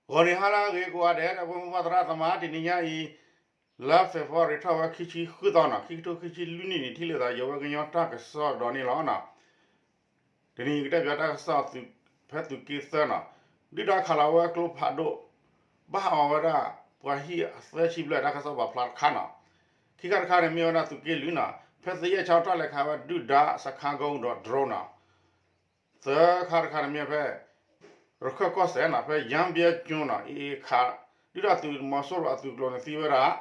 ဂီၤနံၤဟါလၢအဂ့ၤကိးဂၤဒဲး ဒီပုၢ်ဝဲၢ်သရၣ်သမါ တနံၤညါအံၤ လါ February ထီၣ်ဝဲခံဆံဃုသီနီၤ ခံကထိခံဆံလွံၢ်နံၣ်န့ၣ် ထံၣ်လိာ်သးယဝဲကညီတၢ်ကစီၣ်ဒီးန့ၣ်လီၤ. တနံၤအံၤကတဲဘၣ်တၢ်ကစီၣ် ဖဲသုးက့သၢနီၤ ဒုၣ်ဒါခးလီၤဝဲကျိဖးဒိၣ် ဘၣ်ဟးဂီၤဝဲဒၣ် ပှၤဟံၣ်အသၢဆံဘျဲၣ် တၢ်ကစီၣ်ပာ်ဖျါတခါနီၤ. ခံခါတခါန့ၣ်မ့ၢ်ဝဲဒၣ်သုးက့လွံၢ်နီၤ ဖဲသယဲၢ်ဆါတၢ်လဲၤခးဝဲဒုၣ်ဒါစခါကိဒီး drone နီၤ. သၢခါတခါန့ၣ်မ့ၢ်ဖဲ ရခၢၣ်ကီၢ်စဲၣ်နီၤ ဖဲယါဘျဲကၠိနီၤ အံၤခး ဒုၣ်ဒါသုးမီၤစိရိၤအသုးကျိၤန့ၣ်သံဝဲဒၣ်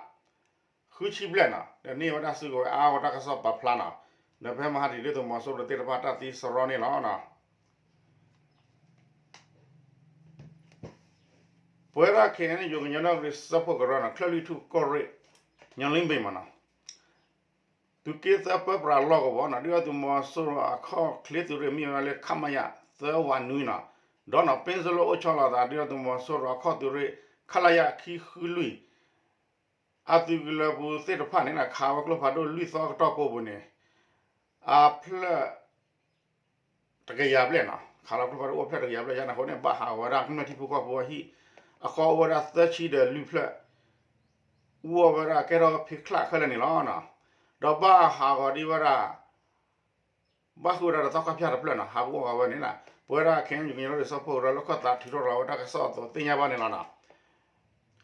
ဃုဆံဘျဲၣ်နီၤ ဒီးန့ၢ်ဝဲဒၣ်စုကဝဲၤအါဂီၢ်တၢ်ကစီၣ်ပာ်ဖျါနီၤ. ဒီးဖဲမဟါတနံၤ ဒုၣ်ဒါသုးမီၤစိရိၤသ့ၣ်တဖၣ်တၢ်သံစရီန့ၣ်လီၤ. ပဝဲဒၣ် ခဲအံၤ ယိၤကညီဒီကလုာ်စၢဖှိၣ်ကရၢနီၤ ချၢၣ်လွံၢ်ထူၣ်ကီၢ်ရ့ၣ် ညိလ့ဘ့ၣ်မးနီၤ သုးက့သၢပၢပြးလီၢ်ကဝီၤနီၤ ဒုၣ်ဒါသုးမီၤစိရိၤအခီၣ်ချ့သုးရ့ၣ်မ့ၢ်ဝဲဒၣ်လၢ ခမရ သၢဝးနွံနီၤ ဒီးနီၤ ပ့စလိၣ်အိၣ်ဆီလီၤသး ဒုၣ်ဒါသုးမီၤစိရိၤအခီၣ်သုးရ့ၣ် ခလရ ခံဃုလွံၢ် အသုးကလၢၤပူၤသ့ၣ်တဖၣ်န့ၣ်နီၤ ခးဝဲကျိဖးဒိၣ်လွံၢ်သီကတီၢ်ကိးပူၤန့ၣ် အဖျၢၣ် တကယၤဘျဲၣ်နီၤ ခးလီၤကျိဖးဒိၣ်အိၣ်ဖျၢၣ်တကယၤဘျဲၣ်ယါန့ၣ်အဃိန့ၣ် ဘၣ်ဟးဂီၤဝဲဒၣ်ကမျၢၢ်ထံဖိကီၢ်ဖိအဟံၣ် အဃီအိၣ်ဝဲဒၣ်သၢဆံဒီးလွံၢ်ဖျၢၣ် အူအီၣ်ဝဲဒၣ်ကဲထီၣ်ဖံးချၣ်ခဲလၢာ်န့ၣ်လီၤ. ဒီးဘၣ်ဟးဂီၤဒံးဝဲဒၣ် ဘၣ်ဃုာ်ဝဲဒၣ်ဒီးသီခါဖၠၣ်တဖျၢၣ်နီၤ ဟးဂီၤဝဲန့ၣ်နီၤ ပဝဲဒၣ် ခဲအံၤ ယိၤကညီဒီကလုာ်စၢဖှိၣ်ကရၢလၢခီၣ်သး ထုးထီၣ်လီၤဝဲတၢ်ကစီၣ်အသိးသ့ၣ်ညါဘၣ်န့ၣ်လီၤနီၤ.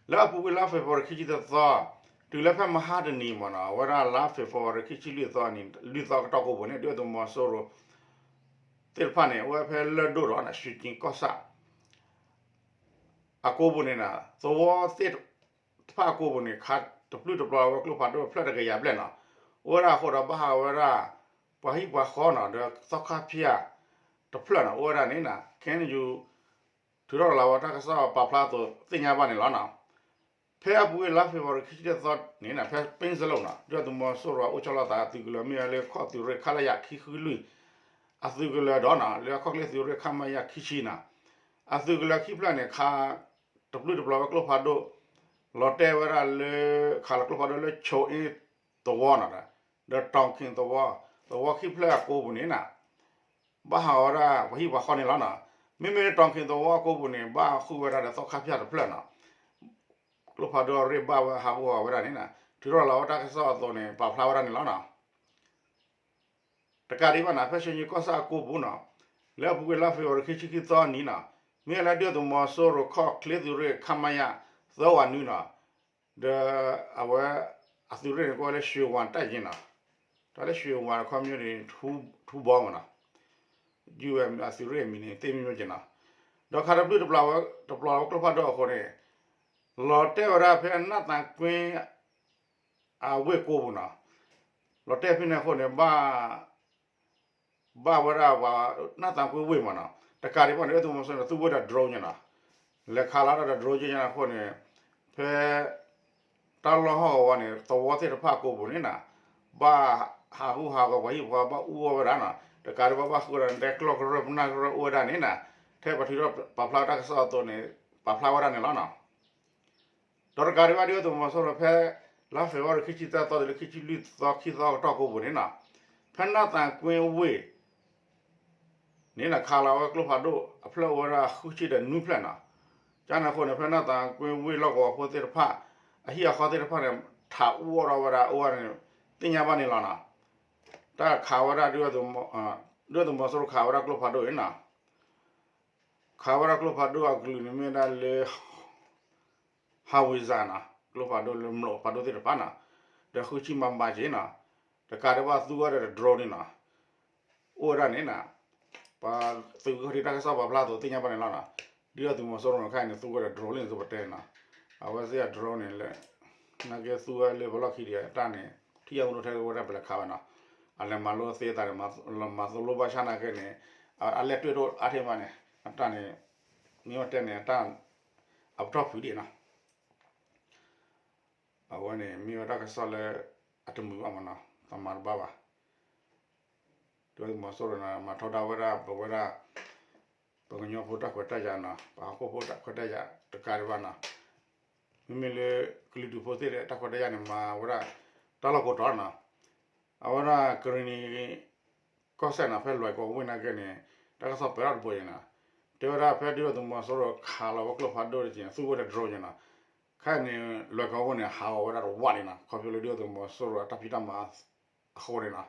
လၢအပူၤကွံာ်လါ February ခံဆံတသီ တုၤလၢဖဲမဟါတနံၤမးနီၤ အဝဲဒၣ်လါ February ခံဆံလွံၢ်သီန့ၣ် လွံၢ်သီကတီၢ်ကိးပူၤန့ၣ် ဒုၣ်ဒါသုးမီၤစိရိၤ သ့ၣ်တဖၣ်န့ၣ် အဝဲဖဲလၢၢ်ဒိၣ်ဒီး ရွှေကျင်ကီၢ်ဆၣ် အကိးပူၤန့ၣ်နီၤ သဝီသ့ၣ်တဖၣ်အကိးပူၤန့ၣ် ခးတပျုၢ်တပျီၤဝဲကျိဖးဒိၣ်ဖျၢၣ်တကယၤဘျဲၣ်နီၤ အိၣ်ဝဲဒၣ်အဃိဒီးဘၣ်ဟးဂီၤဝဲဒၣ် ပှၤဟံၣ်ပှၤဃီနီၤ ဒီးသီခါဖၠၣ်တဖျၢၣ်နီၤ အိၣ်ဝဲဒၣ်န့ၣ်နီၤ ခဲအံၤ ထုးထီၣ်လီၤဝဲတၢ်ကစီၣ်ပာ်ဖျါအသိးသ့ၣ်ညါဘၣ်န့ၣ်လီၤနီၤ. ဖဲအပူၤကွံာ်လါ February ခံဆံတသီန့ၣ်နီၤ ဖဲပ့စလိၣ်နီၤ ဒုၣ်ဒါသုးမီၤစိရိၤအိၣ်ဆီလီၤသးအသုးကလၢၤမ့ၢ်ဝဲလၢခီၣ်သုးရ့ၣ် ခလရ ခံဃုလွံၢ် အသုးကလၢၤဒီးနီၤ လၢအခီၣ်ချ့သုးရ့ၣ် ခမရ ခံဆံနီၤ အသုးကလၢၤခံဖျၢၣ်န့ၣ် ခးတပျုၢ်တပျီၤဝဲကျိဖးဒိၣ် လီၤတဲာ်ဝဲဒၣ်လၢ ခးလီၤကျိဖးဒိၣ်လၢ ချိၣ်အ့သဝီနီၤ ဒီး တီၣ်ခ့ၣ်သဝီ သဝီခံဖျၢၣ်အကိးပူၤန့ၣ်နီၤ ဘၣ်ဟးဂီၤဝဲဒၣ်ပှၤဟံၣ်ပှၤဃီန့ၣ်လီၤနီၤ. မ့မ့ၢ်လၢ တီၣ်ခ့ၣ်သဝီအကိးပူၤန့ၣ် ဘၣ်ဃုာ်ဝဲဒၣ်ဒီးသီခါဖၠၣ်တဖျၢၣ်နီၤ ကျိဖးဒိၣ်အရ့ၣ်ဘၣ်ဝဲဟးဂီၤဝဲဒၣ်န့ၣ်နီၤ ထုးထီၣ်လီၤဝဲတၢ်ကစီၣ်အသိးန့ၣ် ပာ်ဖျါဝဲဒၣ်န့ၣ်လီၤနီၤ. တကးဒံးဘၣ်နီၤ ဖဲရွှေကျင်ကီၢ်ဆၣ်အကိးပူၤနီၤ လၢအပူၤကွံာ်လါ February ခံဆံခံသီနံၤနီၤ မ့ၢ်လၢဒုၣ်ဒါသုးမီၤစိရိၤခီၣ်ချ့သုးရ့ၣ် ခမရ သၢဝးနွံနီၤ ဒီးအဝဲ အသုးရ့ၣ်န့ၣ် ကိးဝဲလၢ ရွှေဝါတပ်ရင်းနီၤ တၢ်လၢ ရွှေဝါ အခီပညီန့ၣ် ထူဘီမးနီၤ ယုၢ်ဝဲအသုးရ့ၣ်အမံၤန့ၣ် သ့ၣ်မံမ့ၢ်က့ၤနီၤ ဒီးခးတပျုၢ်တပျီၤဝဲ တပျီၤဝဲကျိဖးဒိၣ်အဃိန့ၣ် လီၤတဲာ်ဝဲဒၣ်ဖဲနၢ်သးကွ့ အဝ့ၢ်ကိးပူၤနီၤ လီၤတဲာ်ဖဲန့ၣ်အဃိန့ၣ် ဘၣ် ဘၣ်ဝဲဒၣ်ပှၤ နၢ်သးကွ့ဝ့ၢ်မးနီၤ တကးဒံးဘၣ်န့ၣ် ဒုၣ်ဒါသုးမီၤစိရိၤန့ၣ် သူဝဲဒၣ် drone န့ၣ်နီၤ လဲၤခးလီၤတၢ်ဒီး drone က့ၤညါအဃိန့ၣ် ဖဲ တၢ်လီၢ်ဟီၣ်ကဝီၤန့ၣ် သဝီသ့ၣ်တဖၣ်အကိးပူၤန့ၣ်နီၤ ဘၣ်ဟးဂူာ်ဟးဂီၤပှၤဟံၣ်ပှၤဃီ ဘၣ်အူအီၣ်ဝဲဒၣ်နီၤ တကးဒံးဘၣ် ဘၣ်ဃုာ်ဒီးတဲကျီၢ်ကရၢၢ်ပနၢ်ကရၢၢ်အိၣ်ဝဲဒၣ်န့ၣ်နီၤ ထဲပှၤထုးထီၣ်ပာ်ဖျါတၢ်ကစီၣ်အသိးန့ၣ် ပာ်ဖျါဝဲဒၣ်န့ၣ်လီၤနီၤ. ဒီးတကးဒံးဘၣ် ဒုၣ်ဒါသုးမီၤစိရိၤဖဲ လါ February ခံဆံသၢသီတုၤလၢခံဆံလွံၢ်သီ ခံသီအကတီၢ်ကိးပူၤန့ၣ်နီၤ ဖဲနၢ်သးကွ့ဝ့ၢ် န့ၣ်နီၤ ခးလီၤဝဲကျိဖးဒိၣ်အဖျၢၣ်အိၣ်ဝဲဒၣ်ဃုဆံဒီးနွံဖျၢၣ်နီၤ ကန့ၣ်အဃိန့ၣ် ဖဲနၢ်သးကွ့ဝ့ၢ်လီၢ်ကဝီၤဖိသ့ၣ်တဖၣ် အဟံၣ်အဃီသ့ၣ်တဖၣ်န့ၣ် ထးအူအီၣ်ထီၣ်ဝဲဒၣ်အိၣ်ဝဲန့ၣ် သ့ၣ်ညါဘၣ်န့ၣ်လီၤနီၤ. တၢ်ခးဝဲဒၣ် ဒုၣ်ဒါသုးမီၤစိရိၤခးဝဲဒၣ်ကျိဖးဒိၣ်အံၤနီၤ ခးဝဲဒၣ်ကျိဖးဒိၣ်အကလုာ်န့ၣ်မ့ၢ်ဒၣ်လၢ ဟးဝံၤစၢ်နီၤ ကျိဖးဒိၣ်လၢမျိာ်ဖးဒိၣ်သ့ၣ်တဖၣ်နီၤ ဒီးဃုဆံမးမးက့ၤနီၤ တကးဒံးဘၣ်သူဝဲဒၣ်ဒီး drone န့ၣ်နီၤ အိၣ်ဝဲဒၣ်န့ၣ်နီၤ ပှၤသုးက့ၢ်ခီၣ်ထံးတၢ်ကစီၣ်ပာ်ဖျါအသိးသ့ၣ်ညါဘၣ်န့ၣ်လီၤနီၤ ဒုၣ်ဒါသုးမီၤစိရိၤန့ၣ်ခါအံၤန့ၣ် သူဝဲဒၣ်ဒီး drone လၢန့ၣ် သုပတဲနီၤ အဝဲသ့ၣ်အ drone န့ၣ်လၢ နာ်က့သူဝဲလၢပလီၢ်ခံဒီးတၢ်န့ၣ် ထံၣ်အမူဒိၣ်ထဲဝဲဒၣ်ပလဲၤခးဝဲနီၤ အလဲၤမၤလိသ့အသးန့ၣ် မၤသိလိဘၣ်ဆၣ်နာ်က့န့ၣ် အလဲၤတွ့ၢ်ဒိၣ်အါထဲမးန့ၣ် အတၢ်န့ၣ် မ့ၢ်ဝဲတဲန့ၣ် အတၢ် အပတီၢ်ဖုးဒံးနီၤ အဝဲန့ၣ် မ့ၢ်ဝဲတၢ်ကစီၣ်လၢ အတမုာ်ဘၣ်မးနီၤ သးမၤတဘၣ်ဘၣ် ဒုၣ်ဒါသုးမီၤစိရိၤန့ၣ် မၤထီဒါဝဲဒၣ် ပဝဲဒၣ် ပကညီဖိတၢ်ခွဲးတၢ်ယာ်နီၤ ပှၤဟီၣ်ခိၣ်ဖိတၢ်ခွဲးတၢ်ယာ်တကးဒံးဘၣ်နီၤ မ့မ့ၢ်လၢ ကလုာ်ဒူၣ်ဖိသ့ၣ်ဒီးတၢ်ခွဲးတၢ်ယာ်န့ၣ် မၤဝဲဒၣ် တၢ်လီၢ်ကိးတီၤနီၤ အဝဲဒၣ်ကရ့ၣ်နံၤ ကီၢ်စဲၣ်နီၤ ဖဲလွဲၢ်ကီၢ်ဝ့ၢ်နာ်က့န့ၣ် တၢ်ကစီၣ်ပၢၤထီၣ်တဘိန့ၣ်နီၤ တဲဝဲဒၣ်ဖဲဒုၣ်ဒါသုးမီၤစိရိၤခးလီၤဝဲကျိဖးဒိၣ်တက့ၢ်န့ၣ် သူဝဲဒီး drone န့ၣ်နီၤ, ခဲအံၤန့ၣ် လွဲၢ်ကီၢ်ဝဲန့ၣ် ဟးဂီၤဝဲဒၣ်တဝးန့ၣ်နီၤ, ခီဖျိလၢဒုၣ်ဒါသုးမီၤစိရိၤအတၢ်ဖံးတၢ်မၤအဃိန့ၣ်နီၤ,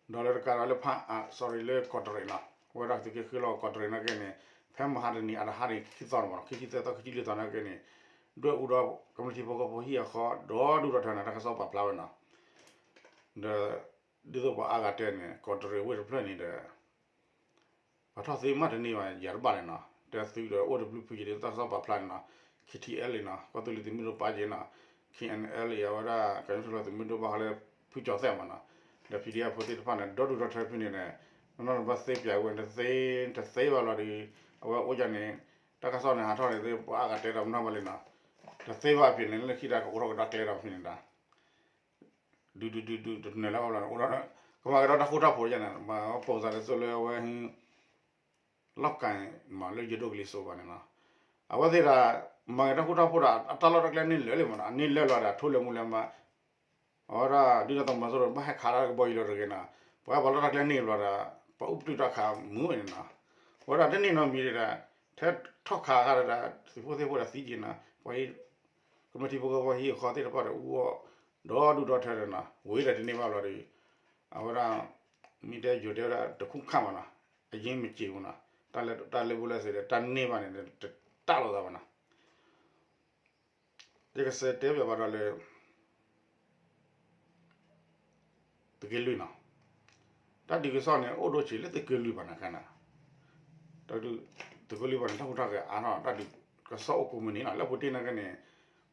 ဒီးလၢတကးဒီးလၢဖးအါ sorry လၢကီးတရံးနီၤ, ဝဲဒၣ်သုးက့ဃ့လီၤကီးတရံးနာ်က့န့ၣ် ဖဲမဟါတနံၤအတဟါန့ၣ် ခံသီန့ၣ်မနီၤ, ခံဆံသၢသီ ခံဆံလွံၢ်သီနာ်က့န့ၣ် ဒွဲၣ်အူဒီးကမျၢၢ်ထံဖိကီၢ်ဖိဟံၣ်အဃီ ဒီဒူၣ်ဒီထၢန့ၣ် တၢ်ကစီၣ်ပာ်ဖျါဝဲနီၤ, ဒီး ဒ်သိးပှၤအါဂၤတဲန့ၣ် ကီးတရံးဝ့ၢ်တဖျၢၣ်န့ၣ်ဒီး ပှၤထီၣ်သ့မးတန့ၢ်ဘၣ် ယၤတဘၣ်န့ၣ်နီၤ, ဒီးသုးဒီးအိၣ်တဘျုးဖုးက့ၤဒ်တၢ်ကစီၣ်ပာ်ဖျါန့ၣ်နီၤ, ခ့ထံအဲလ့နီၤ, ကီၢ်သူလ့ၤသုးမုၢ်ဒိၣ်ပၢ်က့ၤနီၤ, ခ့ၣ်အဲၣ်အဲလ့ အဝဲဒၣ် ကညီထူၣ်ဖျဲးသုးမုၢ်ဒိၣ်ဘၣ်ဃီလၢ ဖုကၠီၤသဲးမနီၤ, ဒီး PDF ဖိသ့ၣ်တဖၣ်န့ၣ် ဒီဒူၣ်ဒီထၢဖဲန့ၣ်န့ၣ် နီၢ်နီၢ်တဘၣ်သ့ပၠးဝဲ တသ့ တသ့ဘၣ်လီၤဒီး အဝဲအိၣ်ယၤန့ၣ် တၢ်ကစီၣ်န့ၣ်ဟးထီၣ်န့ၣ်သ့ၣ် ပှၤအါဂၤတဲဒီးမနီၢ်ဘၣ်လံနီၤ, တသ့ဘၣ်အဖဲန့ၣ် လၢခံတၢ်ကအိၣ်ထီၣ်ကဒီးကျဲဒီးဖဲန့ၣ်ဒီး ဒုးဒုးဒုးဒုး တနၢၤလၢအီၤဘၣ်လီၤန့ၣ် အိၣ်ဒီး ကမၤကဒီးတၢ်ဃူတၢ်ဖိးယဲန့ၣ် မၤပိာ်သးလၢသိးလၢအဝဲ လီၢ်ကၤမးလၢယဒိၣ်ကလံၤစိးဘၣ်န့ၣ်လီၤ, အဝဲသ့ၣ်ဒီး မၤကဒီးတၢ်ဃူတၢ်ဖိးဒီး အတၢ်လီၢ်တၢ်ကျဲန့ၢ်လၢာ်လံမးနီၤ, အန့ၢ်လၢာ်လီၤဒီး ထိၣ်လဲၤမူလဲၤမး အဝဲဒၣ် ဒုၣ်ဒါသုးမီၤစိရိၤ ဘၣ်ဟဲခးတၢ်ကဘီယူၤလီၤတဂ့ၤနီၤ, ပှၤပှၤလီၢ်တၢ်ကျဲန့ၢ်ဘျီဒီး ပှၤအိၣ်ပတုာ်တၢ်ခးမုာ်ဝဲန့ၣ်နီၤ, အဝဲဒၣ်တန့ၢ်နီတမံၤဒီး ထဲထီၣ်ခးခါဒီး သုးဖိသ့ၣ်ဖိဒီးသံက့ၤနီၤ, ပှၤအံၤ ကမျၢၢ်ထံဖိကီၢ်ဖိဟံၣ်အဃီသ့ၣ်တဖၣ်ဒီး အူအီၣ် ဒီဒူၣ်ဒီထၢဒီးနီၤ, ဝံၤဒီးတန့ၢ်ဘၣ်ဘျီဒီး အဝဲဒၣ် မ့ၢ်တဲယိၤတဲဝဲဒၣ်တခူၣ်ခၣ်မးနီၤ, အယ့မ့ၢ်စ့ၢ်ပူၤနီၤ, တၢ်လၢတၢ်လၢပူၤလၢစ့ၢ်ဒီး တၢ်န့ၢ်ဘၣ်န့ၣ် တတၢ်လိာ်သးဘၣ်နီၤ ယကစးတဲဘၣ်ဘၣ်ဒီးလၢ သုးက့လွံၢ်နီၤ, တၢ်ဒုးကစီၣ်န့ၣ် အိၣ်ဒိၣ်ဆံးလၢသုးက့လွံၢ်ဘၣ်န့ၣ်ခါန့ၣ်, တၢ်ဒုး သုးက့လွံၢ်ဘၣ်န့ၣ် တၢ်ဟူးတၢ်ဂဲၤအါထီၣ် တၢ်ဒုးကစီၣ်အိၣ်ကိးမုၢ်နံၤနီၤ, လၢပူၤတ့ၢ်နာ်က့န့ၣ်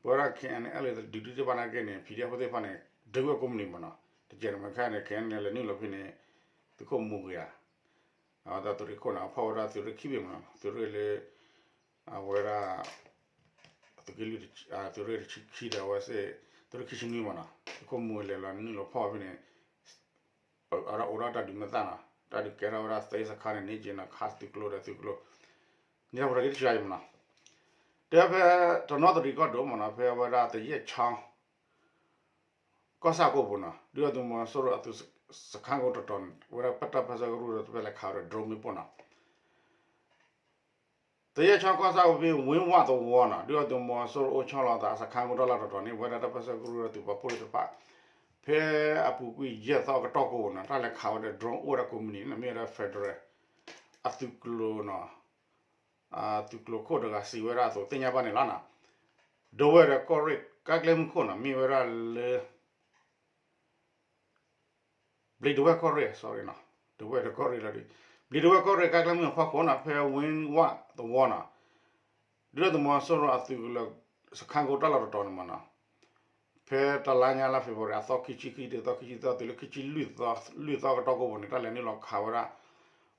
ပဝဲဒၣ် KNLA ဒုးဒုးသ့ၣ်တဖၣ်နာ်က့န့ၣ် PDF ဖိသ့ၣ်တဖၣ်န့ၣ် ဒုးဝဲကိးမုၢ်နံၤမးနီၤ, တကဲးန့ၣ်မ့ၢ်ခါန့ၣ် KNLA လဲၤနုာ်လီၤဖဲန့ၣ် သုးခိၣ်မူဂ့ၤဧါ အဝဲဒၣ်သုးရ့ၣ်ခိၣ်န့ၣ် အဖီၣ်ဝဲဒၣ်သုးရ့ၣ်ခံဘ့ၣ်မးနီၤ, သုးရ့ၣ်လၢ အဝဲဒၣ် သုးက့လွံၢ် သုးရ့ၣ်တဆံခံဒီးအဝဲစ့ၢ် သုးရ့ၣ်ခံဆံနွံမးနီၤ, သုးခိၣ်မူဂ့ၤလဲၤလီၤနုာ်လီၤဖီၣ်ဝဲဖဲန့ၣ် အဝဲဒၣ်အိၣ်ဒီးတၢ်ဒုးမ့ၢ်သၣ်နီၤ, တၢ်ဒုးကဲထီၣ်ဝဲဒၣ်သ့စခါန့ၣ် န့ၢ်က့ၤနီၤ ခးသုးကျိဒီးသုးကျိ န့ၢ်တၢ်ဖိတၢ်လံၤတဆံယါအံၤမးနီၤ, တဲဖဲတနီသရံၣ်ကီၢ်ဒိၣ်မးနီၤ, ဖဲအဝဲဒၣ်သယဲၢ်ဆီ ကီၢ်ဆၣ်ကိးပူၤနီၤ, ဒုၣ်ဒါသုးမီၤစိရိၤအသုးစခန်းကုန်းတတီၤန့ၣ် အဝဲဒၣ်ပတၢ်ပၢၢ်ဆၢကရူၢ်ဒီးတဖၣ်လဲၤခးဝဲဒီး drone မ့ၣ်ပိၢ်နီၤ, သယဲၢ်ဆီကီၢ်ဆၣ်အိၣ်ဖဲဝ့ၢ်ဝၣ်သဝီနီၤ, ဒုၣ်ဒါသုးမီၤစိရိၤအိၣ်ဆီလီၤသးအစခန်းကုန်းတၢ်လီၢ်တတီၤန့ၣ် အဝဲဒၣ်တၢ်ပၢၢ်ဆၢကရူၢ်ဒီးသုးပာ်ဖှိၣ်သ့ၣ်တဖၣ် ဖဲအပူၤကွံာ်ယဲၢ်သီအကတီၢ်ကိးပူၤနီၤ တၢ်လဲၤခးဝဲဒီး drone အိၣ်ဝဲဒၣ်ကိးမုၢ်နံၤန့ၣ် မ့ၢ်ဝဲဒၣ် federal အသုးကျိၤနီၤ သုးကျိၤခိၣ်တဂၤစံးဝဲဒၣ်အသိးသ့ၣ်ညါဘၣ်န့ၣ်လီၤနီၤ, ဒဝဲၢ်ဒီးကီၢ်ရ့ၣ်ကါကျဲမုၢ်ခိၣ်နီၤ မ့ၢ်ဝဲဒၣ်လၢ ဘျံးဒဝဲၢ်ကီၢ်ရ့ၣ် sorry နီၤ, ဒဝဲၢ်ဒီးကီၢ်ရ့ၣ်လီၤဒီး ဘျံးဒဝဲၢ်ကီၢ်ရ့ၣ်ကါကျဲမုၢ်အဖီခိၣ်နီၤ ဖဲဝ့ၢ်ဝၣ်သဝီနီၤ, ဒုၣ်ဒါသုးမီၤစိရိၤအသုးကလၢၤ စခန်းကုန်းတၢ်လီၢ်တတီၤန့ၣ်မးနီၤ ဖဲတလါညါလါ February အသီခံဆံခံတုၤသီခံဆံသီ တုၤလၢခံဆံလွံၢ်သီ လွံၢ်သီကတီၢ်ကိးပူၤန့ၣ် တၢ်လဲၤနုာ်လီၤခးဝဲဒၣ် အိၣ်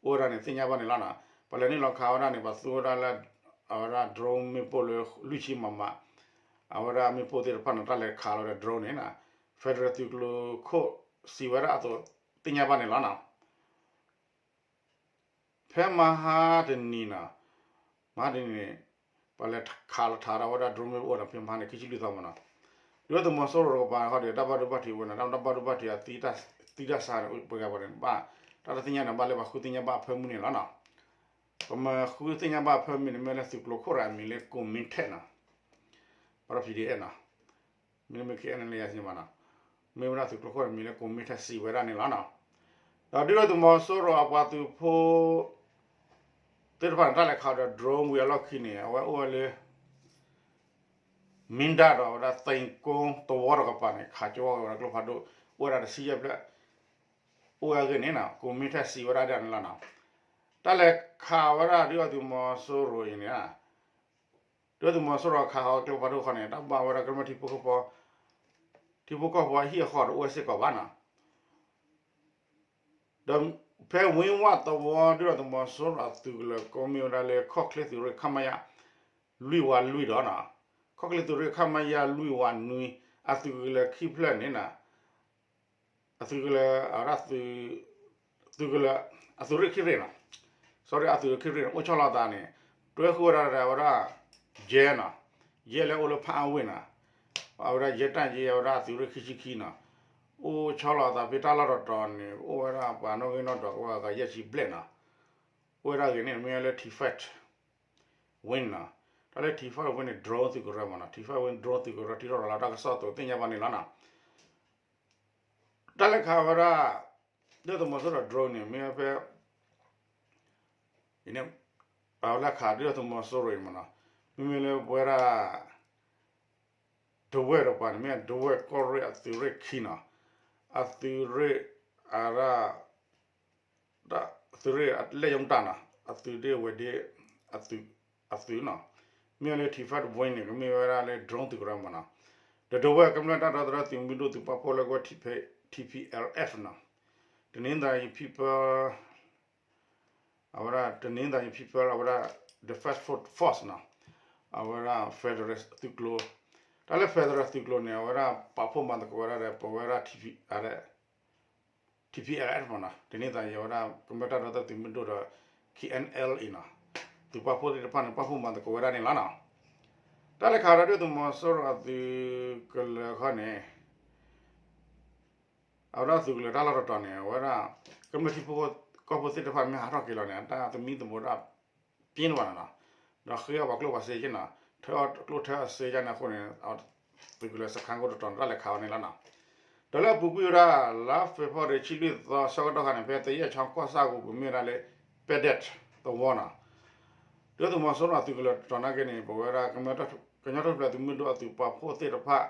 ဝဲဒၣ်န့ၣ် သ့ၣ်ညါဘၣ်န့ၣ်လီၤနီၤ. ပှၤလဲၤနုာ်လီၤခးဝဲဒၣ်န့ၣ် ပှၤသူဝဲဒၣ်လၢ အဝဲဒၣ် drone မ့ၣ်ပိၢ်လၢလွံၢ်ဆံ မမ အဝဲဒၣ်မ့ၣ်ပိၢ်သ့ၣ်တဖၣ်န့ၣ် တၢ်လဲၤခးလီၤဝဲဒၣ် drone န့ၣ်နီၤ federal သုးကျိၤခိၣ်စံးဝဲဒၣ်အသိး သ့ၣ်ညါဘၣ်န့ၣ်လီၤနီၤ. ဖဲမဟါတနံၤနီၤ, မဟါတနံၤန့ၣ် ပှၤလဲၤခးလီၤထးထီၣ်ဝဲဒၣ် drone မ့ၣ်ပိၢ်အိၣ်ဒီး ဖဲမဟါန့ၣ် ခံဆံလွံၢ်သီမးနီၤ. ဒုၣ်ဒါသုးမီၤစိရိၤတကပၤဃီဒီး တၢ်ဘၣ်ဒိဘၣ်ထံးဝဲန့ၣ် တၢ်ဘၣ်ဒိဘၣ်ထံးအသံ သံတၢ်ဆါန့ၣ် ပှၤဂၤပှၤန့ၣ်ဘၣ် တၢ်တသ့ၣ်ညါန့ၣ် ဘၣ်လၢပှၤဃုသ့ၣ်ညါဘၣ်အဖၢမုၢ်န့ၣ်လီၤနီၤ. ပမ့ၢ်ဃုသ့ၣ်ညါဘၣ်အဖၢမုၢ်န့ၣ် မ့ၢ်လၢသုးကျိၤခိၣ်တဂၤအမံၤလၢ ကိၣ်မ့ထဲးနီၤ, ပှၤဒီး PDF နီၤ, မ့တမ့ၢ် KNLA မးနီၤ, မ့ၢ်ဝဲဒၣ်သုးကျိၤခိၣ်တဂၤအမံၤလၢ ကိၣ်မ့ထဲး စံးဝဲဒၣ်န့ၣ်လီၤနီၤ. ဒီးဒုၣ်ဒါသုးမီၤစိရိၤအပှၤသုးဖိ သ့ၣ်တဖၣ်န့ၣ် တၢ်လဲၤခးဒီး drone ဝံၤအလီၢ်ခံန့ၣ် အဝဲအိၣ်ဝဲလၢ မ့ၢ်ဒါဒီးဝဲဒၣ် သဲကိသဝီတကပၤန့ၣ် ခးကၠီဝဲဒၣ်ကျိဖးဒိၣ် အိၣ်ဝဲဒၣ်တဆံယဲၢ်ဖျၢၣ် အိၣ်ဝဲအဂ့ၢ်န့ၣ်နီၤ ကိၣ်မ့ထဲး စံးဝဲဒၣ်ဒ်န့ၣ်လီၤနီၤ. တၢ်လဲၤခးဝဲဒၣ်ဒုၣ်ဒါသုးမီၤစိရိၤအံၤန့ၣ် ဒုၣ်ဒါသုးမီၤစိရိၤခးဃီၤကျိဖးဒိၣ်ခီန့ၣ် တၢ်ဘၣ်ဝဲဒၣ်ကမျၢၢ်ထံဖိကီၢ်ဖိ ထံဖိကီၢ်ဖိအဟံၣ်အဃီတအိၣ်ဝဲစ့ၢ်ကီးဘၣ်နီၤ. ဒီးဖဲဝ့ၢ်ဝၣ်သဝီ ဒုၣ်ဒါသုးမီၤစိရိၤအသုးကလၢၤကိးမံၤဝဲဒၣ်လၢ ခီၣ်ချ့သုးရ့ၣ် ခမရ လွံၢ်ဝးလွံၢ်ဒီးနီၤ, ခီၣ်ချ့သုးရ့ၣ် ခမရ လွံၢ်ဝးနွံ အသုးကလၢၤခံဖျၢၣ်န့ၣ်နီၤ အသုးကလၢၤ အဝဲဒၣ်သုး သုးကလၢၤ အသုးရ့ၣ်ခံရ့ၣ်နီၤ, sorry အသုးရ့ၣ်ခံရ့ၣ်န့ၣ် အိၣ်ဆီလီၤသးန့ၣ် တွဲဃုာ်ဝဲဒၣ်ဒီးဝဲဒၣ် ယဲနီၤ, ယဲလၢအိၣ်လၢဖးအါဝ့ၢ်နီၤ, အဝဲဒၣ်ယဲတၢ်ယဲ အဝဲဒၣ်အသုးရ့ၣ်ခံဆံခံနီၤ, အိၣ်ဆီလီၤသးဖဲတၢ်လီၢ်တတီၤန့ၣ် အိၣ်ဝဲဒၣ်ပှၤနီၣ်ဂံၢ်နီၣ်ဒွးကဝဲဂၤယဲၢ်ဆံဘျဲၣ်နီၤ, အိၣ်ဝဲဒၣ်ဂ့ၤန့ၣ် မ့ၢ်ဝဲလၢ T five Win နီၤ. တၢ်လၢ T five Win န့ၣ် drone သုးကရၢမ့ၢ်နီၤ, T five Win drone သုးကရၢ ထံထီၣ်ရၤလီၤတၢ်ကစီၣ်အသိးသ့ၣ်ညါဘၣ်န့ၣ်လီၤနီၤ. တၢ်လဲၤခးဝဲဒၣ် ဒုၣ်ဒါသုးမီၤစိရိၤ drone န့ၣ် မ့ၢ်ဝဲဖဲ အံၤန့ၣ် ပာ်ဝဲလၢခးဒုၣ်ဒါသုးမီၤစိရိၤအံၤမ့ၢ်နီၤ, မ့မ့ၢ်လၢပဝဲဒၣ် ဒဝဲၢ်တပၤန့ၣ် မ့ၢ်ဒဝဲၢ်ကီၢ်ရ့ၣ်အသုးရ့ၣ်ခံနီၤ, အသုးရ့ၣ် အဒၣ် သုးရ့ၣ်အလဲၢ်ယိတၢ်နီၤ, အသုးဒ့ဝဲၢ်ဒ့ အသုးနီၤ, မ့ၢ်ဝဲလၢ T five Win န့ၣ် ကမ့ၢ်ဝဲဒၣ်လၢ drone သုးကရၢမ့ၢ်နီၤ, ဒီးဒဝဲၢ်ကမျၢၢ်တၢ်ဒီသဒၢသုးမုၢ်ဒိၣ်သုးပာ်ဖှိၣ်လၢကဝဲၢ် T P L F နီၤ, တနင်္သာရီ People အဝဲဒၣ် တနင်္သာရီ People အဝဲဒၣ် Defense Force နီၤ, အဝဲဒၣ် federal သုးကျိၤ, တၢ်လၢ federal သုးကျိၤန့ၣ် အဝဲဒၣ်ပာ်ဖှိၣ်မၤသကိးဝဲဒၣ်ဒီး ပဝဲဒၣ် T P အဒၣ် T P L F မ့ၢ်နီၤ, တနင်္သာရီ အဝဲဒၣ် ကမျၢၢ်တၢ်ဒီသဒၢသုးမုၢ်ဒိၣ်ဒီး K N L A နီၤ, သုးပာ်ဖှိၣ်သ့ၣ်တဖၣ်န့ၣ် ပာ်ဖှိၣ်မၤသကိးဝဲဒၣ်န့ၣ်လီၤနီၤ. တၢ်လဲၤခးဝဲဒၣ်ဒုၣ်ဒါသုးမီၤစိရိၤအသုးကလၢၤခီန့ၣ် အဝဲဒၣ်သုးကလၢၤတၢ်လီၢ်တတီၤန့ၣ် အဝဲဒၣ် ကမျၢၢ်ထံဖိကီၢ်ဖိသ့ၣ်တဖၣ်မ့ၢ်ဟးထီၣ်က့ၤလီၤန့ၣ် အတၢ်သမံသမိးဒၣ် ပြင်းတပၤနီၤ, ဒီးဃ့အီၣ်ပှၤကျိၣ်ပှၤစ့က့နီၤ, ထၢအီၣ်ကျိၣ်ထၢအီၣ်စ့ကန့ၣ်အဃိန့ၣ် သုးကလၢၤစခါကိတတီၤန့ၣ် တၢ်လဲၤခးဝဲန့ၣ်လီၤနီၤ. ဒီးလၢအပူၤကွံာ်ဝဲဒၣ် လါ February ဆံလွံၢ်သီ ဆၢကတီၢ်ခါန့ၣ် ဖဲသယဲၢ်ချီကီၢ်ဆၣ်အပူၤ ပမ့ၢ်ဝဲဒၣ်လၢ ပဲဒက်သဝီနီၤ, ဒုၣ်ဒါသုးမီၤစိရိၤအသုးကလၢၤတတီၤနာ်က့န့ၣ် ပဝဲဒၣ် ကညီတၢ်ထူၣ်ဖျဲးသုးမုၢ်ဒိၣ်အသုးပာ်ဖှိၣ်သ့ၣ်တဖၣ်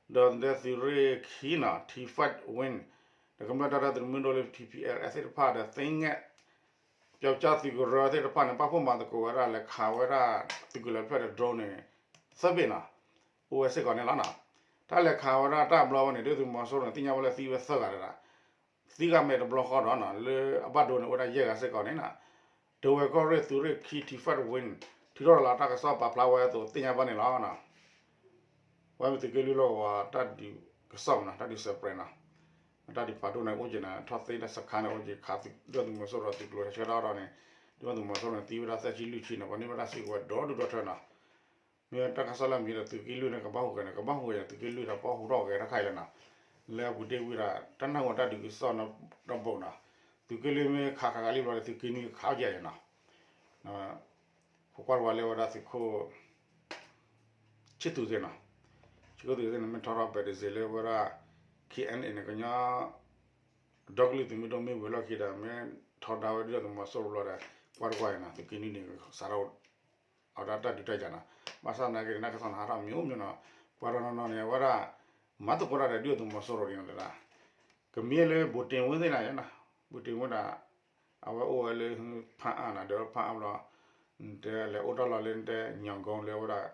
ဒီးသုးရ့ၣ်ခံနီၤ T five Win ဒီးကမျၢၢ်တၢ်ဒီသဒၢသုးမုၢ်ဒိၣ်လၢ T P L F သ့ၣ်တဖၣ်ဒီးသ့ၣ်ညါ ပျီကၠၢ်သုးကရၢသ့ၣ်တဖၣ်န့ၣ် ပာ်ဖှိၣ်မၤသကိးဝဲဒၣ်လဲၤခးဝဲဒၣ် သုးကလၢၤဖျၢၣ်ဒီး drone န့ၣ် သၢဘ့ၣ်နီၤ, အိၣ်ဝဲစ့ၢ်ကီးန့ၣ်လီၤနီၤ. တၢ်လဲၤခးဝဲဒၣ်တၢ်ဘျီဝဲန့ၣ် ဒုၣ်ဒါသုးမီၤစိရိၤန့ၣ် သ့ၣ်ညါဝဲလၢသံဝဲသၢဂၤဒီး သံဂၤမဲာ်တဘျီဃီဒီးနီၤ လၢအဘၣ်ဒိန့ၣ် အိၣ်ဝဲဒၣ်ယဲၢ်ဂၤစ့ၢ်ကီးန့ၣ်နီၤ, ဒဝဲၢ်ကီၢ်ရ့ၣ်သုးရ့ၣ်ခံ T five Win ထုးထီၣ်ရၤလီၤတၢ်ကစီၣ်ပာ်ဖျါဝဲအသိးသ့ၣ်ညါဘၣ်န့ၣ်လီၤနီၤ. ဝဲမ့ၢ်သုးက့လွံၢ်လီၢ်ကဝီၤတၢ်ဒုးကစီၣ်မ့ၢ်နီၤ, တၢ်ဒုးစဲးပြဲးနီၤ, တၢ်ဒုးဖးဒိၣ်န့ၣ်အိၣ်က့ၤန့ၣ် ထီၣ်သ့တၢ်စခါန့ၣ်အိၣ်က့ၤခး ဒုၣ်ဒါသုးမီၤစိရိၤသုးကျိၤဆၢကတီၢ်ဒီးန့ၣ် ဒုၣ်ဒါသုးမီၤစိရိၤန့ၣ် သံဝဲဒၣ်သၢဆံလွံၢ်ဆံန့ၣ် ပှၤန့ၢ်ဝဲဒၣ်စ့ၢ်ကီးဝဲဒီဒူၣ်ဒီထၢနီၤ. မ့ၢ်တၢ်ကစီၣ်လၢအမံၤဒီးသုးက့လွံၢ်န့ၣ် ကဘၣ်ဟူးဂဲၤန့ၣ် ကဘၣ်ဟူးဂဲၤန့ၣ် သုးက့လွံၢ်ဒီးပှၤဟူးထီၣ်ဂဲၤတၢ်ခါအံၤလီၤနီၤ. လၢအပူၤတ့ၢ်ဝံၤဒီး တၢ်နၢ်ဟူတၢ်ဒုးကစီၣ်နီတဘိးနီၤ, သုးက့လွံၢ်မ့ၢ်ခးခးခးလံဘျီဒီး သုးက့နွံခးအီၣ်ကဲယဲနီၤ. ပကွၢ်တဝဲလၢဝဲဒၣ်သုးခိၣ် ဆံသူးသ့ၣ်နီၤ, ဆံခိၣ်သူးသ့ၣ်န့ၣ် မ့ၢ်ထီထီၣ်ပဲတစ့လၢဝဲဒၣ် K N A န့ၣ် ကညီ ဒီကလုာ်သုးမုၢ်ဒိၣ်မ့ၢ်ဝံၤလီၢ်ခံဒီး မ့ၢ်ထီဒါဝဲဒုၣ်ဒါသုးမီၤစိရိၤဘျီဒီး ကွၢ်တကွၢ်အံၤနီၤ သုးက့နွံန့ၣ် စးထီၣ် အဝဲဒၣ်တၢ်ဒုးတၢ်ယၤနီၤ, ဘၣ်ဆၣ်သနာ်က့န့ၣ် တၢ်ကစီၣ်န့ၣ် ဟးထီၣ်မံၤအိၣ်မံၤနီၤ, ပှၤတနီၤနီၤန့ၣ် အဝဲဒၣ် မၤသကိးတၢ်ဒီးဒုၣ်ဒါသုးမီၤစိရိၤန့ၣ်လီၤ, ကမ့ၢ်လၢ ဗိုလ်တင်ဝင်း သ့ၣ်နၤယဲနီၤ, ဗိုလ်တင်ဝင်း ဒီး အဝဲအိၣ်ဝဲလၢဖၣ်အၣ်နီၤ, ဒီးဖၣ်အၣ်ဘျီ နတဲလဲၤအိၣ်တၢ်လီၢ်လၢနတဲ ညီၣ်ကိလၢဝဲဒၣ်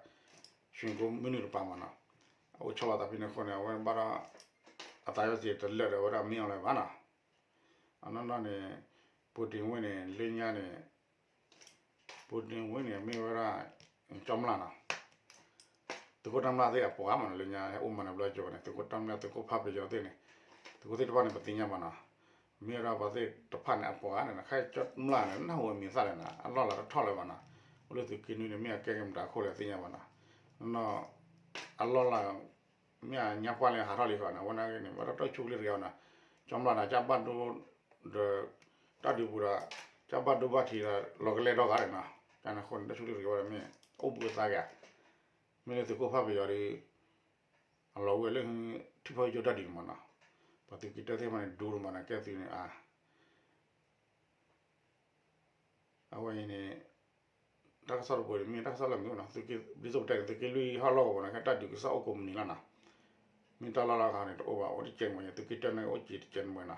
ရွှေကုန်း မုၢ်နုာ်တပၤမးနီၤ, အအိၣ်ဆီလီၤသးဖဲန့ၣ်အဃိန့ၣ် အဝဲဘၣ်ဒီး အသးယီၤစ့တလၢာ်ဒီးဝဲဒၣ်မ့ၢ်အီၤလၢၤဘၣ်နီၤ, အနီၢ်နီၢ်န့ၣ် ဗိုလ်တင်ဝင်း န့ၣ် လၢညါန့ၣ် ဗိုလ်တင်ဝင်း န့ၣ် မ့ၢ်ဝဲဒၣ် ကၠီမျၢ်နီၤ, သုးခိၣ်တၢ်မျၢ်သ့ၣ်အပှၤမးနီၤ, လၢညါအိၣ်မးန့ၣ်ဘျီကၠိန့ၣ် သုးခိၣ်တၢ်မျၢ် သုးခိၣ်ဖးပယီၤသ့ၣ်န့ၣ်, သုးခိၣ်သ့ၣ်တဖၣ်န့ၣ် ပသ့ၣ်ညါဘၣ်နီၤ, မ့ၢ်ဝဲဒၣ်ပှၤသ့ၣ်တဖၣ်န့ၣ်အပှၤန့ၣ် ခဲကၠီမျၢ်န့ၣ် နၢ်ဟူအမံၤသၣ်လဲၣ်နီၤ, အလီၢ်လၤတထီၣ်လၢၤဘၣ်နီၤ, အိၣ်လၢသုးက့နွံန့ၣ် မ့ၢ်အကဲက့ၤမတၤအခိၣ်လဲၣ်သ့ၣ်ညါဘၣ်နီၤ, နီၢ်နီၢ် အလီၢ်လၤ မ့ၢ်အညါပှၢ်လၢဟးထီၣ်လံဃီန့ၣ် အဝဲနာ်က့န့ၣ် ဘၣ်ဒီးတၢ်ဆိၣ်ချ့တဂ့ၤအီၤနီၤ, ကၠီမျၢ်ဒီး ကၢ်ဘၣ်ဒိ ဒီး တၢ်ဒုးပူၤဒီး ကၢ်ဘၣ်ဒိဘၣ်ထံးဒီး လီၤကလဲဒီဂၤန့ၣ်နီၤ, ကန့ၣ်အဃိန့ၣ် တၢ်ဆိၣ်ချ့တဂ့ၤဝဲဒီးမ့ၢ် အိၣ်ဘှံးအသးက့ၤ, မ့ၢ်လၢသုးခိၣ်ဖးပယီၤဒီး အလီၤဝဲလၢ ထံဖီကၠိတၢ်ဒုးန့ၣ်မးနီၤ, ပှၤသုးက့တၢၢ်သ့ၣ်တဖၣ်န့ၣ် ဒိၣ်ဒိၣ်မးန့ၣ် ကဲသုးန့ၣ်အါ အဝဲအံၤန့ၣ် တၢ်ကစီၣ်တပူၤန့ၣ် မ့ၢ်တၢ်ကစီၣ်လၢမ့ၢ်အိၣ်နီၤ, သုးက့ ဒ်သိးပတဲန့ၣ် သုးက့လွံၢ်ဟီၣ်လီၢ်ကဝီၤန့ၣ် ကဲတၢ်ဒုးကစီၣ်အိၣ်ကိးမုၢ်နံၤလီၤနီၤ, မ့ၢ်တၢ်လီၢ်လီၢ်ခါန့ၣ် တအိၣ်ဘၣ် အိၣ်တကဲးမ့ၢ် သုးက့တၢၢ်န့ၣ်အိၣ်က့ၤတကဲးမ့ၢ်နီ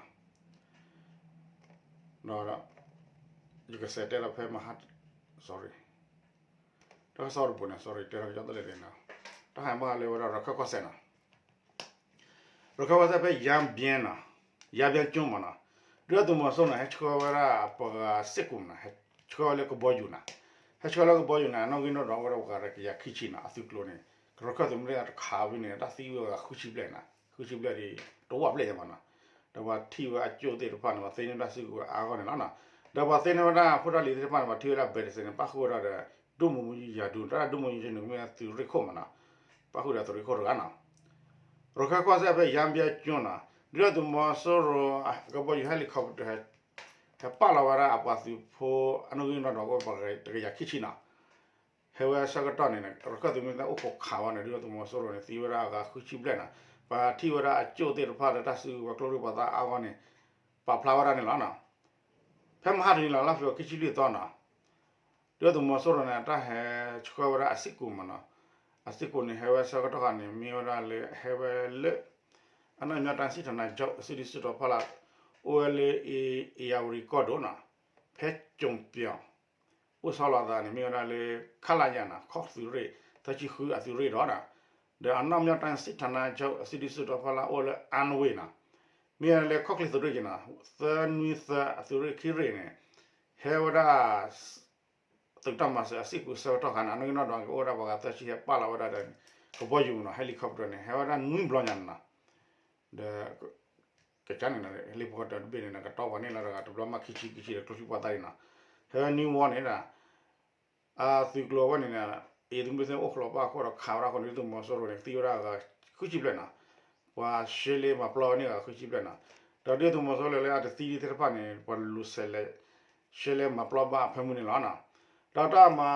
ၤ, ဒီး ယကစဲးတဲဒီးဖဲမဟါ sorry တၢ်ကစီၣ်တပူၤန့ၣ် sorry တဲထီၣ်ကၠီတလဲၣ်န့ၣ်နီၤ, တၢ်ဟးမၤလၢဝဲဒၣ်ရခဲၣ်ကီၢ်စဲၣ်နီၤ ရခဲၣ်ကီၢ်စဲၣ်ဖဲယၣ်ဘျဲနီၤ, ယၣ်ဘျဲကၠိမးနီၤ, ဒုၣ်ဒါသုးမီၤစိရိၤန့ၣ် ဟဲဆှၢဝဲဒၣ်ပှၤဂၤစ့ၢ်ကီးမးနီၤ, ဟဲဆှၢဝဲလၢကဘီယူၤနီၤ, ဟဲဆှၢလၢကဘီယူၤန့ၣ် အနီၣ်ဂံၢ်နီၣ်ဒွးအိၣ်ဝဲဒၣ်ပှၤဂၤတကယၤခံဆံနီၤ, အသုးကျိၤန့ၣ် ရခဲၣ်သုးမုၢ်ဒိၣ်တခးဝံၤန့ၣ် တၢ်သံဝဲဂၤဃုဆံဘျဲၣ်နီၤ, ဃုဆံဘျဲၣ်ဒီး တဝၢဘျဲၣ်ညါမးနီၤ, ဒီးပှၤထံၣ်ဝဲအကၠိၣ်သ့ၣ်တဖၣ်န့ၣ် ပှၤသ့န့ၢ်တၢ်စုကဝဲၤအါဂီၢ်န့ၣ်လီၤနီၤ, ဒီးပှၤသ့န့ၢ်ဝဲဒၣ်ဖိတၢ်လံၤသ့ၣ်တဖၣ်န့ၣ် ပှၤထံၣ်ဝဲဒၣ်ဘဲးတစဲးန့ၣ် ပၣ်ဃုာ်ဝဲဒၣ်ဒီး ဒိၣ်မုၢ်မုၢ်ယၤဒူ တၢ်ဒိၣ်မုၢ်ယၤဒူန့ၣ်မ့ၢ်သုးရ့ၣ်ခိၣ်မးနီၤ, ပၣ်ဃုာ်ဒီးသုးရ့ၣ်ခိၣ်တဂၤနီၤ ရခဲၣ်ကီၢ်စဲၣ်ဖဲယၣ်ဘျဲကၠိနီၤ, ဒုၣ်ဒါသုးမီၤစိရိၤ ကဘီယူၤ helicopter ဟဲ ဟဲပာ်လီၤဝဲဒၣ်အပှၤသုးဖိအနီၣ်ဂံၢ်နီၣ်ဒွးကအိၣ်ပှၤတကယၤခံဆံနီၤ, ဟဲဝဲဆၢကတီၢ်န့ၣ် ရခၢၣ်သုးမုၢ်သံၣ်အိၣ်ခိးခးဝဲန့ၣ် ဒုၣ်ဒါသုးမီၤစိရိၤန့ၣ် သံဝဲဒၣ်အဂၤဃုဆံဘျဲၣ်နီၤ, ပှၤထံၣ်ဝဲဒၣ်အကၠိၣ်သ့ၣ်တဖၣ်ဒီးတၢ်စုကဝဲၤကျိချံပှၤသၣ်အါဂီၢ်န့ၣ် ပာ်ဖျါဝဲဒၣ်န့ၣ်လီၤနီၤ. ဖဲမဟါတနံၤလီၤ လါဖ့ၤဘြူၤခံဆံလွံၢ်သီနီၤ, ဒုၣ်ဒါသုးမီၤစိရိၤန့ၣ် အတၢ်ဟဲဆှၢဝဲဒၣ်အစ့ၢ်ကီးမနီၤ, အစ့ၢ်ကီးန့ၣ် ဟဲဝဲဆၢကတီၢ်ခါန့ၣ် မ့ၢ်ဝဲဒၣ်လၢ ဟဲဝဲလၢ အနီၣ်ညီတၢ်စံၣ်ထီၣ်နါကၠိၣ် အစုဒုၣ်စုတီၤဖီလာ် အိၣ်ဝဲလၢ အ့ယၤဝတံၤကီၢ်ဒိၣ်နီၤ, ဖဲကၠိပၠီၤ အိၣ်ဆီလီၤအသးန့ၣ် မ့ၢ်ဝဲဒၣ်လၢ ခလရ နီၤ ခီၣ်သုးရ့ၣ် သၢဆံဃုအသုးရ့ၣ်ဒီးနီၤ, ဒီးအနီၣ်ညီတၢ်စံၣ်ထီၣ်နါကၠိၣ် အစုဒုၣ်စုတီၤဖီလာ်အိၣ်လၢ အါနဝ့ၢ်နီၤ, မ့ၢ်ဝဲဒၣ်လၢခီၣ်ချ့သုးရ့ၣ်က့ၤနီၤ သၢနွံသၢအသုးရ့ၣ်ခံရ့ၣ်န့ၣ် ဟဲဝဲဒၣ် သုးတၢ်မၤစၢၤအစ့ၢ်ကီးဆၢကတီၢ်ခါန့ၣ် အနီၣ်ဂံၢ်နီၣ်ဒွးကအိၣ်ဝဲဒၣ်ပှၤဂၤသၢဆံ ဟဲပာ်လီၤဝဲဒၣ်ဒီး ကဘီယူၤမနီၤ helicopter န့ၣ် ဟဲဝဲဒၣ်နွံဘျီညါန့ၣ်နီၤ, ဒီး ကကါန့ၣ် လ့ပကီၢ်တဘ့ၣ်န့ၣ် ကတီၢ်ပှၤန့ၣ်လီၤတဂၤ တဘျီမးခံဆံခံဆံဒီး ကျိချံပှၤသၣ်န့ၣ်နီၤ, ဟဲဝဲနွံဝီန့ၣ်ဒီး အသုးကျိၤဝဲန့ၣ် အ့ၣ်သုးမုၢ်သံၣ်အိၣ်ခိးလီၤပာ်အခိၣ်ဒီးခးဝဲဒၣ်အဃိန့ၣ် ဒုၣ်ဒါသုးမီၤစိရိၤန့ၣ် သံဝဲဒၣ်အဂၤဃုဆံဘျဲၣ်နီၤ, ပှၤရှဲလဲမၤပျီဝဲန့ၣ်အဂၤဃုဆံဘျဲၣ်နီၤ, ဒီးဒုၣ်ဒါသုးမီၤစိရိၤလၢအတသံဒံးသ့ၣ်တဖၣ်န့ၣ် ပှၤလူၤဆဲးလဲ ရှဲလဲမၤပျီဘၣ်အဖၢမုၢ်န့ၣ်လီၤနီၤ, ဒီးတၢ်မၤ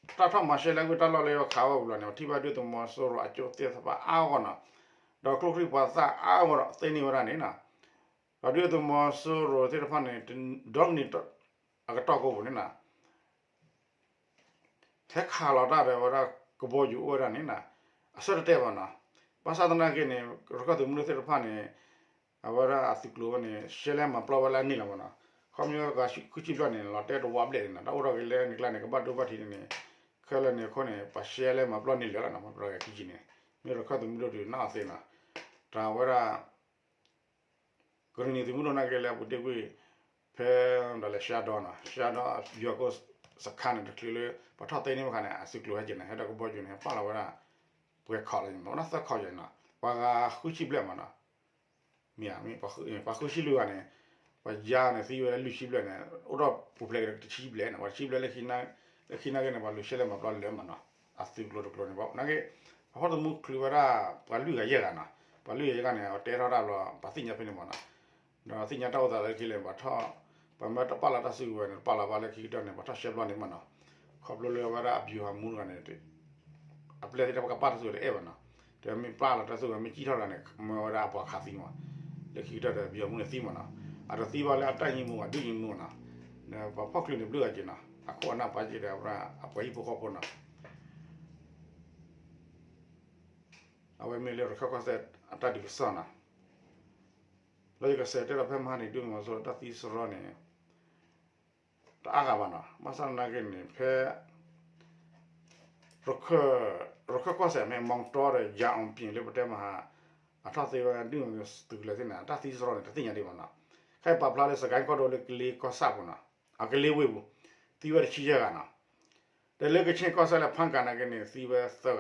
တၢ်ထီၣ်မၤရှဲလဲကွံာ်တၢ်လီၢ်လၢယွၤခးဝဲအပူၤလီၤန့ၣ် ပထံၣ်ဘၣ်ဒုၣ်ဒါသုးမီၤစိရိၤအကၠိၣ်သ့ၣ်တဖၣ်အါဂီၢ်နီၤ, ဒီးကျိချံပှၤသၣ်အါဂီၢ်ဒီးသ့န့ၢ်ဝဲဒၣ်န့ၣ်နီၤ, ဒီးဒုၣ်ဒါသုးမီၤစိရိၤသ့ၣ်တဖၣ်န့ၣ် ဒီနံၤအကတီၢ်ကိးပူၤန့ၣ်နီၤ ဟဲခးလီၤတၢ်ဒီးဝဲဒၣ်ကဘီယူၤအိၣ်ဝဲဒၣ်န့ၣ်နီၤ, အဆၢတတဲဘၣ်နီၤ, ဘၣ်ဆၣ်သနာ်က့န့ၣ် ရခၢၣ်သုးမုၢ်ဒိၣ်သ့ၣ်တဖၣ်န့ၣ် အဝဲဒၣ်အသုးကျိၤဝဲန့ၣ် ရှဲလဲမၤပျီဝဲလၢအန့ၣ်လီၤမနီၤ, ခီဖျိဂၤဃုဆံဘျဲၣ်န့ၣ် လီၤတဲာ်တဝီဘျဲၣ်န့ၣ်နီၤ, တၢ်အိၣ်ထီၣ်က့ၤလၢန့ၣ်ကျါန့ၣ် ကဘၣ်ဒိဘၣ်ထံးန့ၣ် ခဲလၢာ်န့ၣ်အဃိန့ၣ် ပှၤရှဲလဲမၤပျီန့ၢ်လၢာ်လီၤနီၤ, ပှၤတဂၤခံဆံန့ၣ် မ့ၢ်ရခၢၣ်သုးမုၢ်ဒိၣ်ဒုးနၢ်အီၤသ့နီၤ, တၢ်ဝဲဒၣ် ကရံၣ်နံၤသုးမုၢ်ဒိၣ်နာ်က့လၢအပူၤတ့ၢ်ကွံာ် ဖဲဒၣ်လဲာ်ရှါဒီနီၤ, ရှါဒီယွၤကိၣ်စခါန့ၣ် တချုးလၢ ပှၤထီၣ်သ့န့ၢ်ဘၣ်ခါန့ၣ် အသုးကျိၤဟဲက့ၤန့ၣ် ဟဲဒီးကဘီယူၤန့ၣ် ဟဲပာ်လီၤဝဲဒၣ် ပှဲၤခီၣ်လၢန့ၣ် ပဝဲဒၣ်သၢခီၣ်ယဲၢ်နီၤ, ပှၤဂၤဃုဆံဘျဲၣ်မနီၤ, မ့ၢ် ပှၤဃုဆံလွံၢ်ဂၤန့ၣ် ပှၤယါန့ၣ် သံဝဲလၢလွံၢ်ဆံဘျဲၣ်န့ၣ် အိၣ်ထီၣ်ပူၤဖျဲးက့ၤဒီးတဆံဘျဲၣ်န့ၣ် ပှၤတဆံဘျဲၣ်လၢ လၢခံနာ်က့န့ၣ် ပှၤလူၤရှဲလဲမၤပျီလၢာ်မနီၤ, အသုးကျိၤတကျိၤန့ၣ် နာ်က့ အဖီၣ်သမူချုးဝဲဒၣ် ပှၤလွံၢ်ဂၤယဲၢ်ဂၤနီၤ, ပှၤလွံၢ်ဂၤယဲၢ်ဂၤန့ၣ် အတဲထီၣ်တၢ်ဘျီ ပှၤသ့ၣ်ညါဖဲန့ၣ်မနီၤ, ဒီးသ့ၣ်ညါတၢ်အိၣ်သးလၢခံလဲၣ် ပှၤထီၣ် ပှၤမၢတပာ်လီၤတၢ်စုကဝဲၤန့ၣ် တပာ်လီၤဘၣ်လၢခံကတၢၢ်န့ၣ် ပှၤထီၣ်ရှဲဘျီန့ၣ်မနီၤ, ခီဖျိလၢဝဲဒၣ်အဘျူးဟးမူတဂၤန့ၣ် အပျဲၢ်သ့ၣ်တဖၣ်ကပာ်တၢ်စုကဝဲၤတအဲၣ်ဘၣ်နီၤ, တမ့ၢ်ပာ်လီၤတၢ်စုကဝဲၤ မ့ၢ်ကံၣ်ထီၣ်တဂၤန့ၣ် မၢဝဲဒၣ်အပှၤခးသံမး, လၢခံကတၢၢ်ဒီး အဘျူးဟးမူန့ၣ်သံမနီၤ, အတသံဘၣ်လၢအတၢ်ညံမူ အဒုၣ်ညံမူနီၤ, ပှၤဖီၣ်ချုးန့ၣ်ဘျုးဂၤက့ၤနီၤ, အခိၣ်အနၢ်ပာ်က့ၤဒီး အပှၤဟံၣ်ဖိဃီဖိနီၤ အဝဲမ့ၢ်လၢရခၢၣ်ကီၢ်စဲၣ်အတၢ်ဒုးကစီၣ်နီၤ, လၢယကစးတဲဒီးဖဲမဟါန့ၣ် ဒုၣ်ဒါသုးမီၤစိရိၤတၢ်သံစရီန့ၣ် တအါဂၤဘၣ်နီၤ, ဘၣ်ဆၣ်သနာ်က့န့ၣ် ဖဲ ရခၢၣ်ကီၢ်စဲၣ်မ့ၢ် မီတီဒီး ယၤအီၣ်ပျံၤ လၢပတဲမဟါ အထီၣ်သ့ဝဲဒၣ်ဒုၣ်ဒါသုးကလၢၤသ့ၣ်န့ၣ် အတၢ်သံစရီန့ၣ် တသ့ၣ်ညါဒံးဘၣ်နီၤ, ခဲအံၤပာ်ဖျါလၢ စကဲၣ်ကီၢ်ဒိၣ်လၢကလ့ကီၢ်ဆၣ်ပူၤနီၤ, အကလ့ဝ့ၢ်ပူၤ သံဝဲတဆံယဲၢ်ဂၤနီၤ, ဒီးလၢကခ့ၣ်ကီၢ်စဲၣ်လၢဖၣ်ကၤနာ်က့န့ၣ် သံဝဲသၢဂၤ,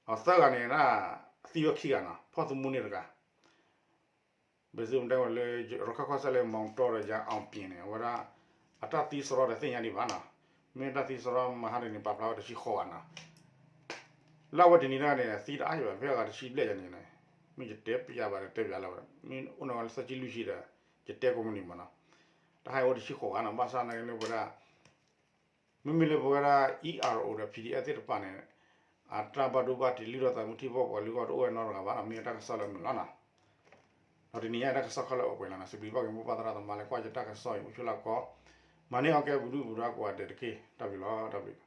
အသၢဂၤန့ၣ် သံဝဲခံဂၤနီၤ, ဖီၣ်သမူန့ၢ်တဂၤ ပသုးမုၢ်ဒိၣ်တဲဝဲလၢ ရခၢၣ်ကီၢ်စဲၣ်လၢ မီတီဒီး ယၤအီၣ်ပျံၤန့ၣ် အဝဲဒၣ် အတၢ်သံစရီဒီးသ့ၣ်ညါဒံးဘၣ်နီၤ, မ့ၢ်တၢ်သံစရီမဟါတနံၤန့ၣ် ပာ်ဖျါဝဲတဆံဃိးဂၤနီၤ, လၢအဝဲတနံၤတဂၤန့ၣ် သံတအါယဲၢ်ဘၣ် ဖဲအဂၤတဆံဘျဲၣ်ယဲၢ်န့ၣ်, မ့ၢ်ယတဲပျးဘၣ်ဒီးတဲပျးလၢၤဘၣ်, မ့ၢ်အိၣ်နီၢ်ဂၤလၢသၢဆံလွံၢ်ဆံဒီး ယတဲကိးမုၢ်နံၤမးနီၤ, တဟါအံၤအိၣ်တဆံဃိးဂၤနီၤ, ဘၣ်ဆၣ်သနာ်က့လၢပဝဲဒၣ် မ့မ့ၢ်လၢပဝဲဒၣ် ERO ဒီး PDF သ့ၣ်တဖၣ်န့ၣ် အတၢ်ဘၣ်ဒိဘၣ်ထံးလုၢ်ထီၣ်သးမူထံဖိကီၢ်ဖိတအိၣ်ဝဲနီတဂၤဘၣ်နီၤ, မ့ၢ်တၢ်ကစီၣ်လၢမုာ်လီၤနီၤ, ဒီးတနံၤညါတၢ်ကစီၣ်ခဲလၢာ်အိၣ်ပှဲၤလီၤနီၤ, စံးဘျုးဘၣ်က့ၤမိၢ်ပၢ်သရၣ်သမါလၢကွၢ်ယတၢ်ကစီၣ်အံၤ အိၣ်ဆူၣ်လၢကီၢ်, မၤန့ၢ်အီၣ်ကဲပဒုၣ်ပဒါကိးဂၤဒဲးတက့ၢ်, တၢ်ဘျုးလီၤ, တၢ်ဘျုး.